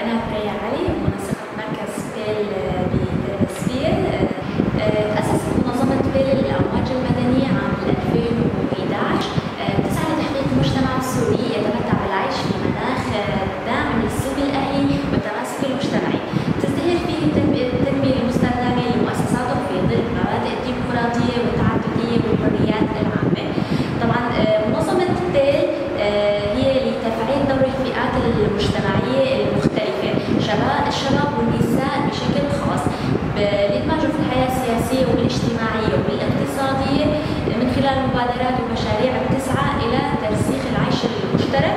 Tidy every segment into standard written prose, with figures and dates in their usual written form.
أنا ثريا علي، منسقة مركز بيل بتربسفية. تأسست منظمة بيل للأمواج المدنية عام 2011، تسعى لتحقيق مجتمع سوري يتمتع بالعيش في مناخ داعم للسلم الأهلي والتماسك المجتمعي، تزدهر فيه التنمية المستدامة لمؤسساته في ظل مبادئ الديمقراطية والتعددية والحريات العامة. طبعا منظمة بيل هي لتفعيل دور الفئات المجتمعية المختلفة، الشباب والنساء بشكل خاص، لإدماجهم في الحياة السياسية والاجتماعية والاقتصادية من خلال مبادرات ومشاريع تسعى إلى ترسيخ العيش المشترك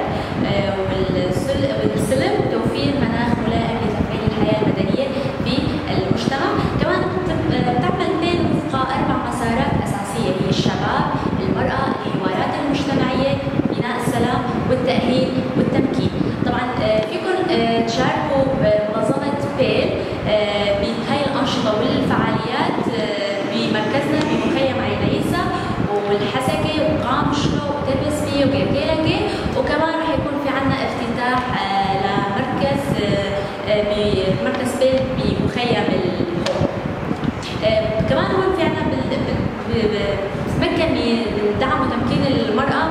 والسلم وتوفير مناخ ملائم لتفعيل الحياة المدنية في المجتمع. كمان بتعمل بيل وفق 4 مسارات أساسية هي الشباب، المرأة، الحوارات المجتمعية، بناء السلام والتأهيل والتمكين. طبعا فيكم تشاركوا بمنظمة بيل بهاي الأنشطة والفعاليات بمركزنا بمخيم عين عيسى والحسكة وقامشلو وتربسفية وكركيلكة، وكمان رح يكون في عنا افتتاح لمركز بمركز بيل بمخيم الهول. كمان هون في عنا بتمكن من دعم وتمكين المرأة